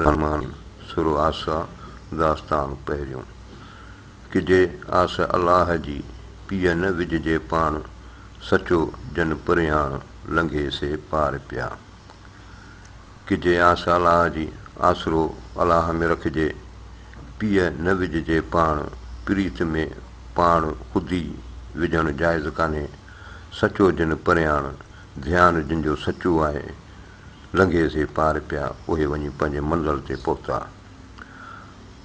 الرحمان سر آسا داستان پهريون ڪجي آس الله جي پيء نه وجهجي پاڻ سچو جن پرياڻ لنگهي سي پار پيا. ڪجي آس الله جي آسرو الله ۾ رکجي پيء نه وجهجي پاڻ پريت ۾ پاڻ خودي وجهڻ جائز ڪانهي سچو جن پرياڻ ڌيان جن جو سچو آهي لنگهي سي پار پيا، اهي وڃي پنهنجي منزل تي پهتا.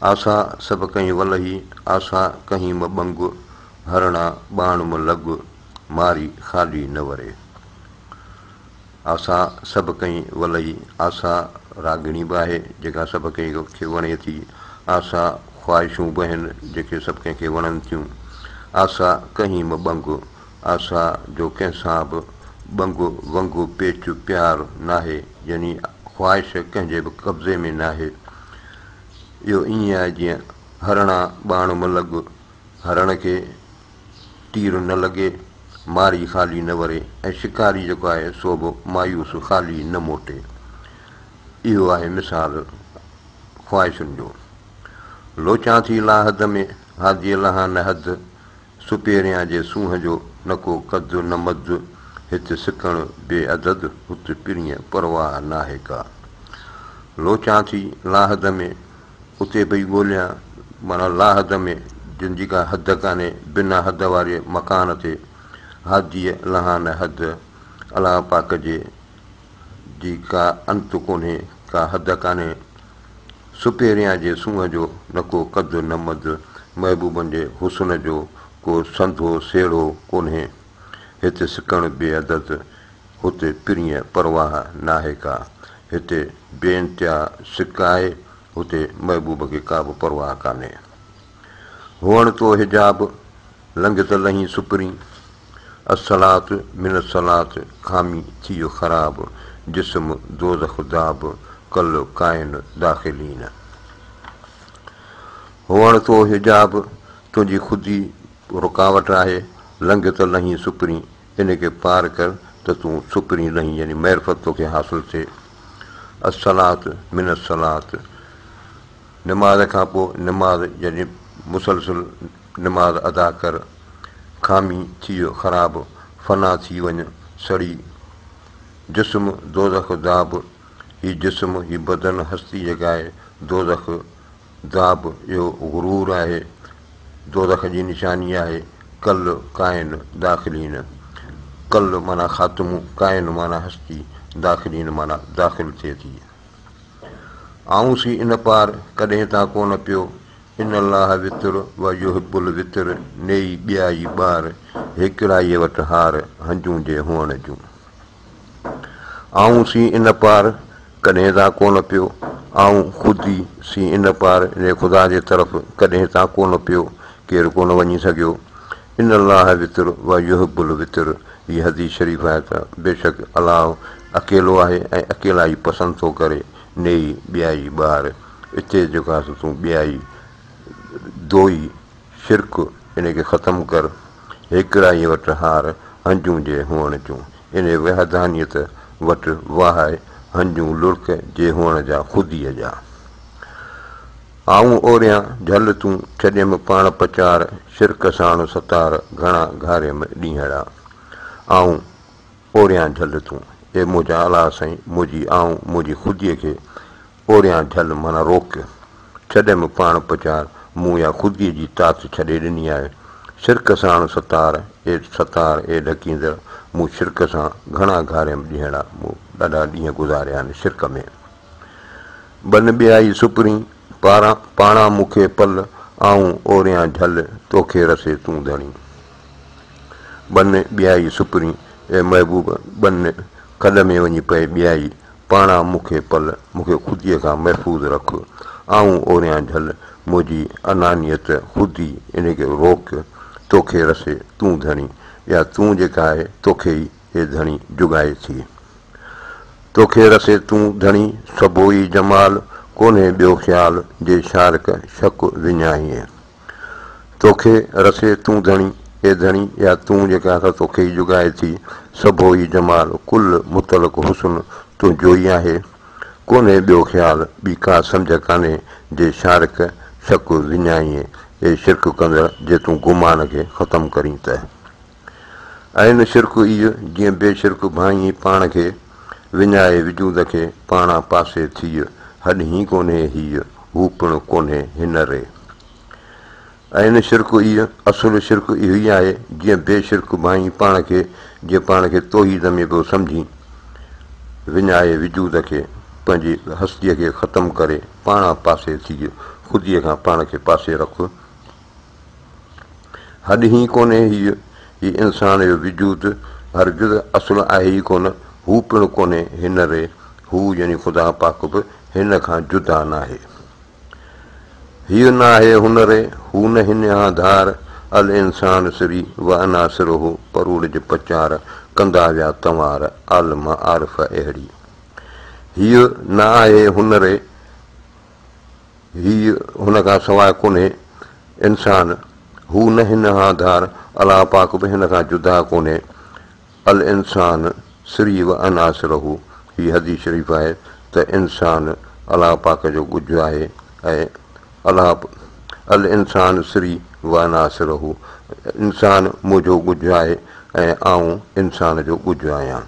آسا سڀ ڪهين ولهي، آسا ڪهين م ٻنگ، هرڻا ٻاڻ م لڳ، ماري خالي نه وري. آسا سڀ ڪهين ولهي، آسا راڳڻي به آهي، جيڪا سڀ ڪنهن کي وڻي ٿي. آسا خواهشون به آهن، جيڪي سڀ ڪنهن کي وڻن ٿيون. آسا ڪهين م ٻنگ، آسا جو ڪنهن سان به ٻنگ ونگ پيچ پيار ناهي يعني خواهش ڪنهن جي به قبضي ۾ ناهي. اهو ائين آهي جيئن هرڻا ٻاڻ م لڳ، هرڻ کي تير نه لڳي، ماري خالي نه وري ۽ شڪاري جيڪو آهي سو به مايوس خالي نه موٽي. اهو آهي مثال خواهشن جو. لوچان ٿي لاحد ۾، هاديء لهان نه حد، سپيريان جي سونهن جو نه ڪو قد نه مد، هت سڪڻ بي عدد، هت پرينء پرواهه ناهي ڪا. لوچان ٿي لاحد ۾، اتي پئي ڳوليان، معنيٰ لاحد ۾ جن جي ڪا حد ڪانهي، بنا حد واري مڪان تي، هاديء لهان نه حد، الله پاڪ جي جي ڪا انت ڪونهي، ڪا حد ڪانهي. سپيريان جي سونهن جو نه ڪو قد نه مد، محبوبن جي حسن جو ڪو سنڌو سيڙهو ڪونهي. هت سڪڻ بي عدد، هت پرينء پرواهه ناهي ڪا. هتي بي انتها سڪ آهي، هتي محبوب کي ڪا به پرواهه ڪانهي. هئڻ تو حجاب، لنگهه ته لهين سپرين. الصلوة من الصلوة خامي ٿيء خراب، جسم دوزخ داب، ڪل ڪائن داخلين. هئڻ تو حجاب، تنهنجي خودي رڪاوٽ آهي، لنگهه ته لهين سپرين، ان کي پار ڪر ته تون سپرين لهين يعني معرفت توکي حاصل ٿئي. الصلوة من الصلوة نماز کان پوء نماز يعني مسلسل نماز ادا ڪر، خامي ٿيء خراب، فنا ٿي وڃ سڙي. جسم دوزخ داب، هي جسم، هي بدن، هستي جيڪا آهي، دوزخ داب، اهو غرور آهي، دوزخ جي نشاني آهي، ڪل ڪائن داخلين، ڪل معنيٰ خاتمو، ڪائن معنيٰ هستي، داخلين معنيٰ داخل ٿئي ٿي. آئون سين ان پار، ڪڏهن تان ڪونه پيو، ان الله وتر و يحب الوتر، نيئي ٻيائي ٻار، هيڪڙائيء وٽ هار، هنجون جي هئڻ جون. آئون سين ان پار، ڪڏهن تان ڪونه پيو، آئون خودي سين ان پار، يعني خدا جي طرف، ڪڏهن تان ڪونه پيو، ڪير ڪونه وڃي سگهيو. ان الله وتر و يحب الوتر، هي حديث شريف آهي ته بيشڪ الله اڪيلو آهي ۽ اڪيلائي پسند ٿو ڪري، نيئي ٻيائي ٻار، اتي جيڪو آهي سو تون ٻيائي، دوئي، شرڪ، ان کي ختم ڪر، هيڪڙائيء وٽ هار، هنجون جي هئڻ جون، انهيء وحدانيت وٽ واهه، هنجون لڙڪ جي هئڻ جا خوديء جا. آئون اوريان جهل تون، ڇڏيم پاڻ پچار، شرڪ ساڻ ستار، گهڻا گهاريم ڏينهڙا. آئون اوريان جهل تون، اي منهنجا الله سائين، منهنجي آئون، منهنجي خوديء کي اوريان جهل معنيٰ روڪ، ڇڏيم پاڻ پچار، مون اها خوديء جي تات ڇڏي ڏني آهي. شرڪ ساڻ ستار، اي ستار، اي ڍڪيندڙ، مون شرڪ سان گهڻا گهاريم ڏينهڙا، مون ڏاڍا ڏينهن گذاريا آهن شرڪ ۾. ٻن ٻيائي سپرين، پاران پاڻان مون کي پل، آئون اوريان جهل، توکي رسي تون ڌڻي. ٻن ٻيائي سپرين، اي محبوب، ٻن کڏ ۾ وڃي پئي ٻيائي، پاڻان مون کي پل، مون کي خوديء کان محفوظ رک، آئون اوريان جهل، منهنجي انانيت، خودي، انهي کي روڪ، توکي رسي تون ڌڻي، اها تون جيڪا آهي، توکي ئي اي ڌڻي جڳائي ٿي. توکي رسي تون ڌڻي، سڀوئي جمال، ڪونهي ٻيو خيال، جي شارڪ شڪ وڃائين. توکي رسي تون ڌڻي، اي ڌڻي، اها تون جيڪا سا توکي ئي جڳائي ٿي، سڀوئي جمال، ڪل مطلق حسن تنهنجو ئي آهي. ڪونهي ٻيو خيال، ٻي ڪا سمجهه ڪانهي، جي شارڪ شڪ وڃائين، اي شرڪ ڪندڙ، جي تون گمان کي ختم ڪرين ته. عين شرڪ ايء، جيئن بي شرڪ ڀانئين پاڻ کي، وڃائي وجود کي، پاڻان پاسي ٿيء، هڏ هين ڪونهي هيء، هو پڻ ڪونهي هن ري. عين شرڪ ايء، اصل شرڪ اهو ئي آهي، جيئن بي شرڪ ڀانئين پاڻ کي، جيئن پاڻ کي توحيد ۾ پيو سمجهين، وڃائي وجود کي، پنهنجي هستيء کي ختم ڪري، پاڻان پاسي ٿيء، خوديء کان پاڻ کي پاسي رک. هڏ هين ڪونهي هيء، هي انسان جو وجود هرگز اصل آهي ئي ڪونه، هو پڻ ڪونهي هن ري، هو يعني خدا پاڪ به هن کان جدا ناهي. هيء نه آهي هن ري، هو نه هنيان ڌار، الانسان سري و انا سره، پروڙج پچار، ڪندا ويا تنوار، عالم عارف اهڙي. هيء نه آهي هن ري، هيء هن کان سواء ڪونهي، انسان، هو نه هنيان ڌار، الله پاڪ به هن کان جدا ڪونهي، الانسان سري و انا سره، هي حديث شريف آهي ته انسان الله پاڪ جو ڳجهه آهي ۽ الله الانسان سري و انا سره، انسان منهنجو ڳجهه آهي ۽ آئون انسان جو ڳجهه آهيان.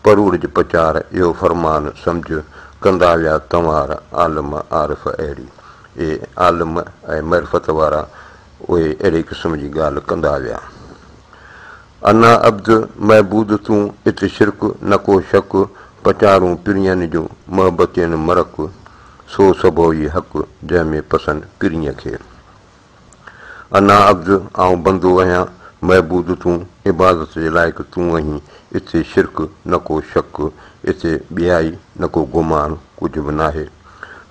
پروڙج پچار اهو فرمان سمجهه، ڪندا ويا تنوار عالم عارف اهڙي. اهي عالم ۽ معرفت وارا اهي اهڙي قسم جي ڳالهه ڪندا ويا. انا عبد معبود تون، ات شرڪ نه ڪو شڪ، پچارون پرين جون، محبتين مرڪ، سو سڀوئي حق، جنهن ۾ پسن پرينء کي. انا عبد آئون بندو آهيان، معبود تون، عبادت جي لائق تون آهين، اتي شرڪ نه ڪو شڪ، اتي ٻيائي نه ڪو گمان، ڪجهه به ناهي.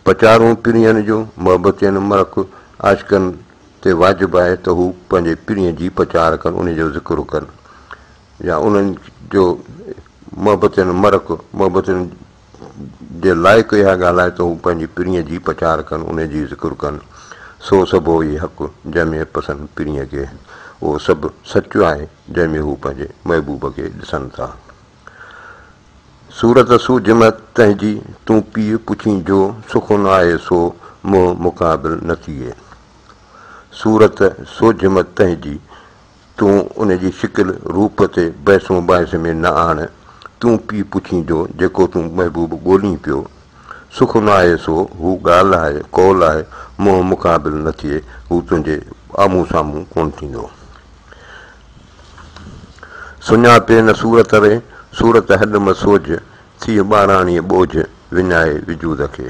پچارون پرين جون، محبتين مرڪ، عاشقن تي واجب آهي ته هو پنهنجي پرينء جي پچار ڪن، انهي جو ذڪر ڪن يا انهن جو محبتين مرڪ، محبتين جي لائق اها ڳالهه آهي ته هو پنهنجي پرينء جي پچار ڪن، انهي جي ذڪر ڪن، سو سڀو ئي حق جنهن ۾ پسن پرينء کي، اهو سڀ سچ آهي جنهن ۾ هو پنهنجي محبوب کي ڏسن ٿا. صورت سوجهه م تنهنجي، تون پيء پڇين جو، سخن آهي سو، منهن مقابل نه ٿئي. صورت سوجهه م تنهنجي، تون ان جي شڪل روپ تي بحث مباحثي ۾ نه آڻ، تون پيء پڇين جو، جيڪو تون محبوب ڳولين پيو، سخن آهي سو، هو ڳالهه آهي، قول آهي، منهن مقابل نه ٿئي، هو تنهنجي آمهون سامهون ڪونه ٿيندو. سڃاپي نه صورت ري، صورت هڏ م سوجهه، ٿيء ٻاراڻيء ٻوجهه، وڃائي وجود کي.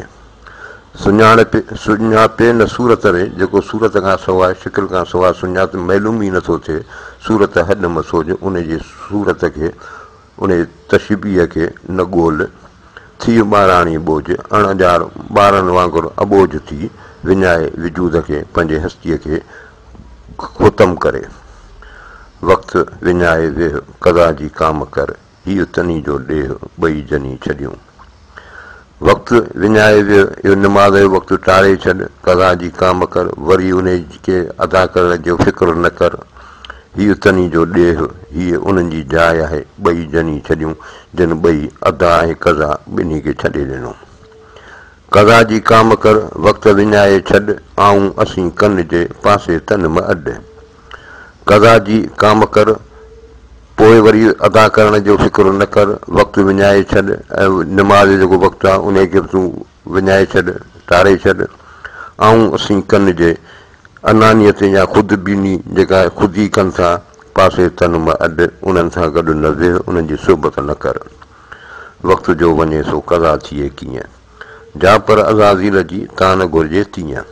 سڃاپي نه صورت ري، جيڪو صورت کان سواء، شڪل کان سواء سڃات معلوم ئي نٿو ٿئي، صورت هڏ م سوجهه، ان جي صورت کي، ان جي تشبيهه کي نه ڳول، ٿيء ٻاراڻي ٻوجهه، اڻ ڄار ٻارن وانگر اٻوجهه ٿي، وڃائي وجود کي، پنهنجي هستيء کي ختم ڪري. وقت وڃائي ويهه، قضا جي ڪام ڪر، هيء تني جو ڏيهه، ٻئي جني ڇڏيون. وقت وڃائي ويهه، اهو نماز جو وقت ٽاري ڇڏ، قضا جي ڪام ڪر، وري انهي کي ادا ڪرڻ جو فڪر نه ڪر. هيء تني جو ڏيهه، هيء انهن جي جاء آهي، ٻئي جني ڇڏيون، جن ٻئي ادا ۽ قضا ٻنهي کي ڇڏي ڏنو. قضا جي ڪام ڪر، وقت وڃائي ڇڏ، آئون اسين ڪن جي پاسي تن م اڏ. قضا جي ڪام ڪر، پوء وري ادا ڪرڻ جو فڪر نه ڪر، وقت وڃائي ڇڏ ۽ نماز جو جيڪو وقت آهي انهي کي به تون وڃائي ڇڏ، ٽاري ڇڏ. آئون اسين ڪن جي انانيت يا خود بيني جيڪا خودي ڪن ٿا، پاسي تن م اڏ، انهن سان گڏ نه ويهه، انهن جي صحبت نه ڪر. وقت جو وڃي سو قضا ٿئي ڪيئن؟ جا پر عزازيل جي تان گهرجي تيئن.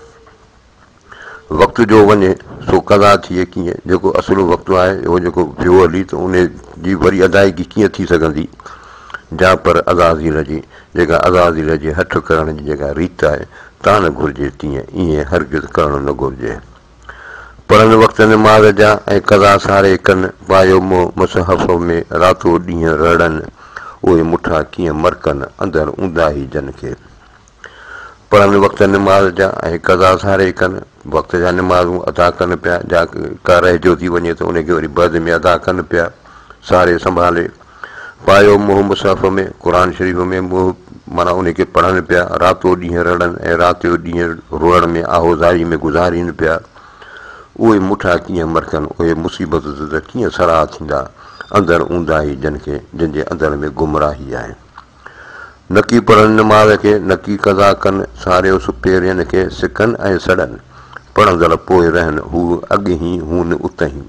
وقت جو وڃي سو قضا ٿئي ڪيئن؟ جيڪو اصل وقت آهي اهو جيڪو ويو هلي ته ان جي وري ادائگي ڪيئن ٿي سگهندي؟ جا پر عزازيل جي جيڪا عزازيل جي هٺ ڪرڻ جي جيڪا ريت آهي تان گهرجي تيئن، ائين هرگز ڪرڻ نه گهرجي. پڙهن وقت نماز جا ۽ قضا ساري ڪن، پايو منهن مصحف ۾ راتو ڏينهن رڙن، اهي مٺا ڪيئن مرڪن، اندر اونداهي جن کي. پڙهن وقت نماز جا ۽ قضا ساري ڪن، وقت جا نمازون ادا ڪن پيا، جا ڪا رهجيو ٿي وڃي ته ان کي وري بعد ۾ ادا ڪن پيا، ساري سنڀالي. پايو منهن مصحف ۾، قرآن شريف ۾ منهن معنيٰ ان کي پڙهن پيا، راتو ڏينهن رڙن ۽ رات جو ڏينهن روئڻ ۾ آهوزاري ۾ گذارين پيا. اهي مٺا ڪيئن مرڪن، اهي مصيبت زده ڪيئن سرها ٿيندا، اندر اونداهي جن کي، جن جي اندر ۾ گمراهي آهي. نڪي پڙهن نماز کي، نڪي قضا ڪن، ساريو سپيرين کي، سڪن ۽ سڙن، پڙهندڙ پوء رهن، هو اڳهين هون اتهين.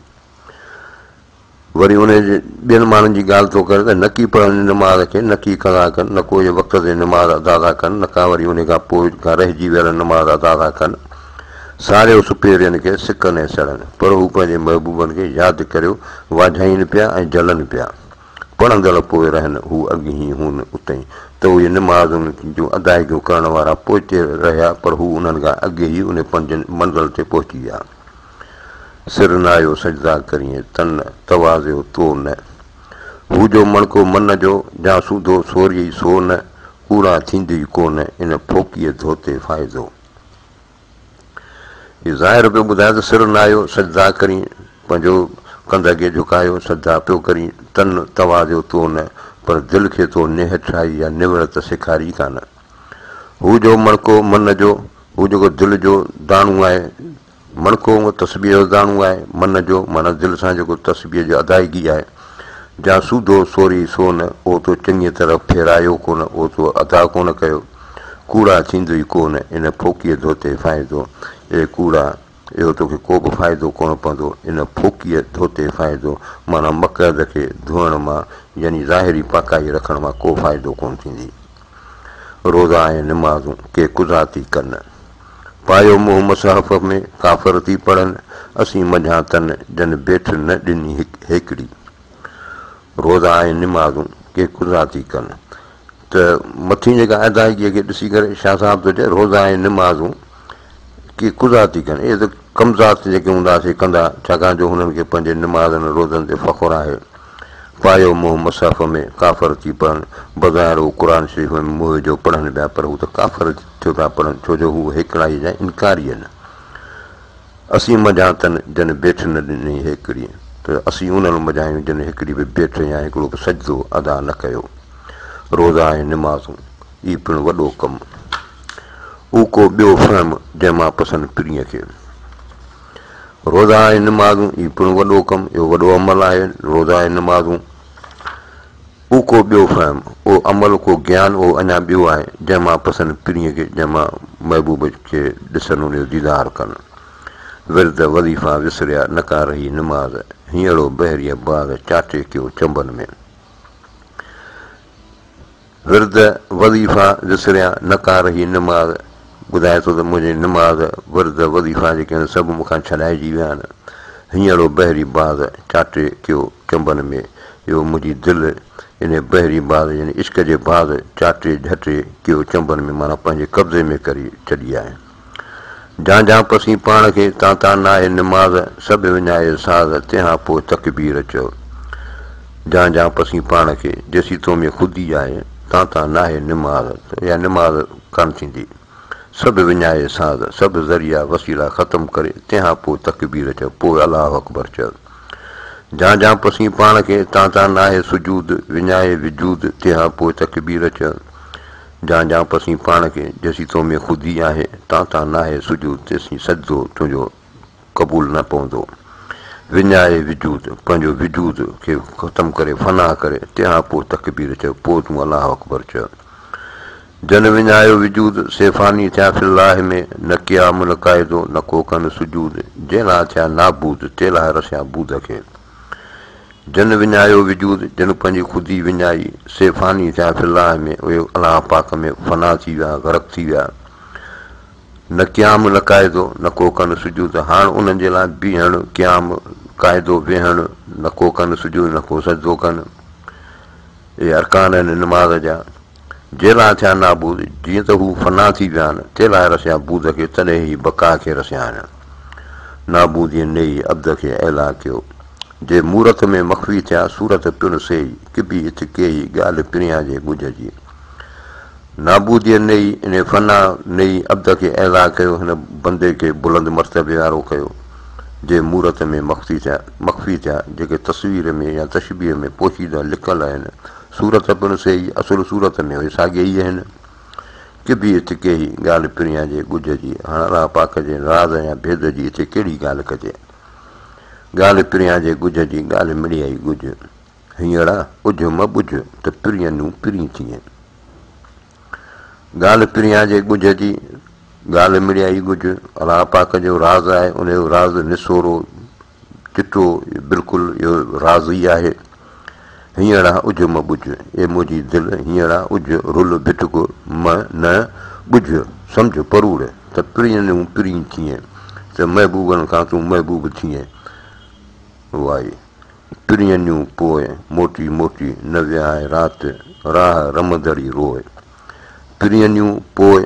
وري انهيء جي ٻين ماڻهن جي ڳالهه ٿو ڪري ته نڪي پڙهن نماز کي، نڪي قضا ڪن، نڪو اهي وقت تي نماز ادا ٿا ڪن، نڪا وري انهيء کان پوء کان رهجي ويل نماز ادا ٿا ڪن. ساريو سپيرين کي، سڪن ۽ سڙن، پر هو پنهنجي محبوبن کي ياد ڪريو واجهائين پيا ۽ جلن پيا. پڙهندڙ پوء رهن، هو اڳهين هون اتهين. ته اهي نمازن جون ادائگيون ڪرڻ وارا پوئتي رهيا، پر هو انهن کان اڳي ئي انهي پنهنجين منزل تي پهچي ويا. سر نايو سجدا ڪرين، تن توازيو تو نه. هو جو مڻڪو من جو، جا سوڌو سوريئي سو نه. ڪوڙا ٿيندئي ڪو نه، ان ڦوڪيء ڌوتي فائدو. هي ظاهر پيو ٻڌائي ته سر نايو سجدا ڪرين، پنهنجو ڪنڌ اڳي جهڪايو سجدا پيو ڪرين، تن توازيو تو نه، پر دل کي تو نهٺائي يا نوڙت سيکاري ڪانه. هو جو مڻڪو من جو، هو جيڪو دل جو داڻو آهي، مڻڪو هونء تسبيح جو داڻو آهي، من جو معنيٰ دل سان جيڪو تسبيح جي ادائگي آهي، جا سوڌو سوري سو نه، اهو تو چڱيء طرح ڦيرايو ڪونه، اهو تو ادا ڪونه ڪيو. ڪوڙا ٿيندوئي ڪونه، ان ڦوڪيء ڌوتي فائدو. اي ڪوڙا! اهو توکي ڪوبه فائدو ڪونه پوندو، ان ڦوڪيء ڌوتي فائدو معنيٰ مقعد کي ڌوئڻ مان يعني ظاهري پاڪائي رکڻ مان ڪو فائدو ڪونه ٿيندي. روزا ۽ نمازون ڪي قضا ٿي ڪن. پايو منهن مصحف ۾، ڪافر ٿي پڙهن، اسين منجهان تن، جن بيٺ نه ڏني هيڪڙي. روزا ۽ نمازون ڪي قضا ٿي ڪن. ته مٿين جيڪا ادائگيء کي ڏسي ڪري شاهه صاحب ٿو چئي، روزا ۽ نمازون ڪي قضا ٿي ڪن. اهي ته ڪمذات جيڪي هوندا سي ڪندا، ڇاڪاڻ جو هنن کي پنهنجي نمازن روزن تي فخر آهي. پايو منهن مصحف ۾، ڪافر ٿي پڙهن. بظاهر هو قرآن شريف ۾ منهن وجهيو پڙهن پيا، پر هو ته ڪافر ٿيو پيا پڙهن، ڇو جو هو هيڪڙائيء جا انڪاري آهن. اسين منجهان تن، جن بيٺ نه ڏني هيڪڙي، ته اسين انهن منجهان آهيون، جن هڪڙي به بيٺ يا هڪڙو به سجدو ادا نه ڪيو. روزا ۽ نمازون، اي پڻ وڏو ڪم. او ڪو ٻيو فهم، جنهن مان پسن پرينء کي. روزا ۽ نمازون، اي پڻ وڏو ڪم، اهو وڏو عمل آهي، روزا ۽ نمازون. او ڪو ٻيو فهم، او عمل، ڪو گيان، اهو اڃا ٻيو آهي، جنهن مان پسن پرينء کي، جنهن مان محبوب کي ڏسن، ان جو ديدار ڪن. ورد، وظيفا وسريا، نه ڪا رهي نماز، هينئڙو بحريء باز، چاٽي ڪيو چنبن ۾. ورد، وظيفا وسريا، نه ڪا رهي نماز، ٻڌائي ٿو ته منهنجي نماز، ورد، وظيفا جيڪي آهن سڀ مون کان ڇڏائجي ويا آهن. هينئڙو بحري باز، چاٽي ڪيو چنبن ۾. اهو منهنجي دل انهي بحري باز يعني عشق جي باز چاٽي جهٽي ڪيو چنبن ۾ معنيٰ پنهنجي قبضي ۾ ڪري ڇڏي آهي. جان جان پسين پاڻ کي، تان تان ناهي نماز، سڀ وڃائي ساز، تنهان پوء تڪبير چئو. جان جان پسين پاڻ کي، جيسين تو ۾ خودي آهي، تان تان ناهي نماز، ته اها نماز ڪانه ٿيندي. سڀ وڃائي ساز، سڀ ذريعا وسيلا ختم ڪري، تنهان پوء تڪبير چئو، پوء الله اڪبر چئو. جان جان پسين پاڻ کي، تان تان ناهي سجود، وڃائي وجود، تنهان پوء تڪبير چئو. جان جان پسين پاڻ کي، جيسين تو ۾ خودي آهي، تان تان ناهي سجود، تيسين سجدو تنهنجو قبول نه پوندو. وڃائي وجود، پنهنجو وجود کي ختم ڪري، فنا ڪري، تنهان پوء تڪبير چئه، پوء تون الله اڪبر چئه. جن وڃايو وجود، سي فاني ٿيا في الله ۾، نه قيام نه قاعدو، نه ڪو ڪن سجود، جنهن لاء ٿيا نابود، تنهن لاء رسيا بود کي. جن وڃايو وجود، جن پنهنجي خودي وڃائي، سي فاني ٿيا في الله ۾، اهي الله پاڪ ۾ فنا ٿي ويا، غرق ٿي ويا. نه قيام نه قاعدو، نه ڪو ڪن سجود، هاڻ انهن جي لاء بيهڻ، قيام، قاعدو، ويهڻ، نه ڪو ڪن سجود، نه ڪو سجدو ڪن. اهي ارڪان آهن نماز جا. جي لاء ٿيا نابود، جيئن ته هو فنا ٿي ويا آهن، تي لاء رسيا بود کي، تڏهن هي بقا کي رسيا آهن. نابوديء نيئي عبد کي اعليٰ ڪيو. جي مورت ۾ مخفي ٿيا، صورت پڻ سيئي، ڪبي ات ڪيئي، ڳالهه پريان جي ڳجهه جي. نابوديء نيئي، انهي فنا نيئي عبد کي اعليٰ ڪيو، هن بندي کي بلند مرتبي وارو ڪيو. جي مورت ۾ مخفي ٿيا، مخفي ٿيا، جيڪي تصوير ۾ يا تشبيهه ۾ پوشيده لڪل آهن. صورت پڻ سي ئي اصل صورت ۾ اهي ساڳيا ئي آهن. ڪبي هت ڪيهي ڳالهه پريان جي ڳجهه جي، هاڻ الله پاڪ جي راز يا ڀيد جي هتي ڪهڙي ڳالهه ڪجي. ڳالهه پريان جي ڳجهه جي، ڳالهه مڙيائي ڳجهه. هينئڙا اجهه م ٻجهه، ته پرين نون پرين ٿئين. ڳالهه پريان جي ڳجهه جي، ڳالهه مڙيائي ڳجهه. الله پاڪ جو راز آهي، ان جو راز نسورو، چٽو، بلڪل اهو راز ئي آهي. هينئڙا اجهه م ٻجهه، اي منهنجي دل، هينئڙا اجهه رل ڀٽڪ م نه ٻجهه، سمجهه پروڙ، ته پرين پرين ٿئين، ته محبوبن کان تون محبوب ٿئين. وائي. پرينيون پوء، موٽي موٽي نه ويهانء رات، راهه رمندڙي روء. پرينيون پوء،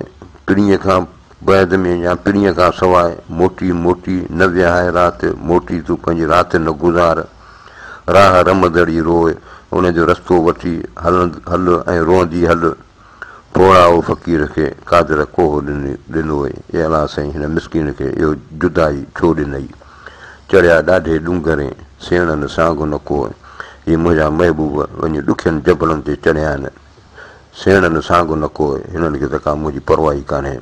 پرينء کان بعد ۾ يا پرينء کان سواء، موٽي موٽي نه ويهانء رات، موٽي تون پنهنجي رات نه گذار. راهه رمندڙي روء، ان جو رستو وٺي هل ۽ روئندي هل. پوڙائو فقير کي قادر ڪوهه ڏنوئي، اي الله سائين هن مسڪين کي اهو جدائي ڇو ڏنئي؟ چڙهيا ڏاڍي ڏونگرين، سيڻن سانگ نه ڪوء. هي منهنجا محبوب وڃي ڏکين جبلن تي چڙهيا آهن، سيڻن سانگ نه ڪوء، هنن کي ته ڪا منهنجي پرواهه ئي ڪانهي.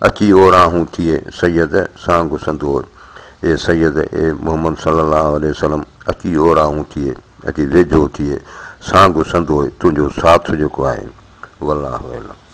اچي اوڙاهون ٿئي، سيد سانگ سندوء. اي سيد، اي محمد صلي الله عليه وسلم، اچي اوڙاهون ٿئي. اچي ويجهو ٿيء، سانگ سندوء تنهنجو ساٿ جيڪو آهي. والله اعلم.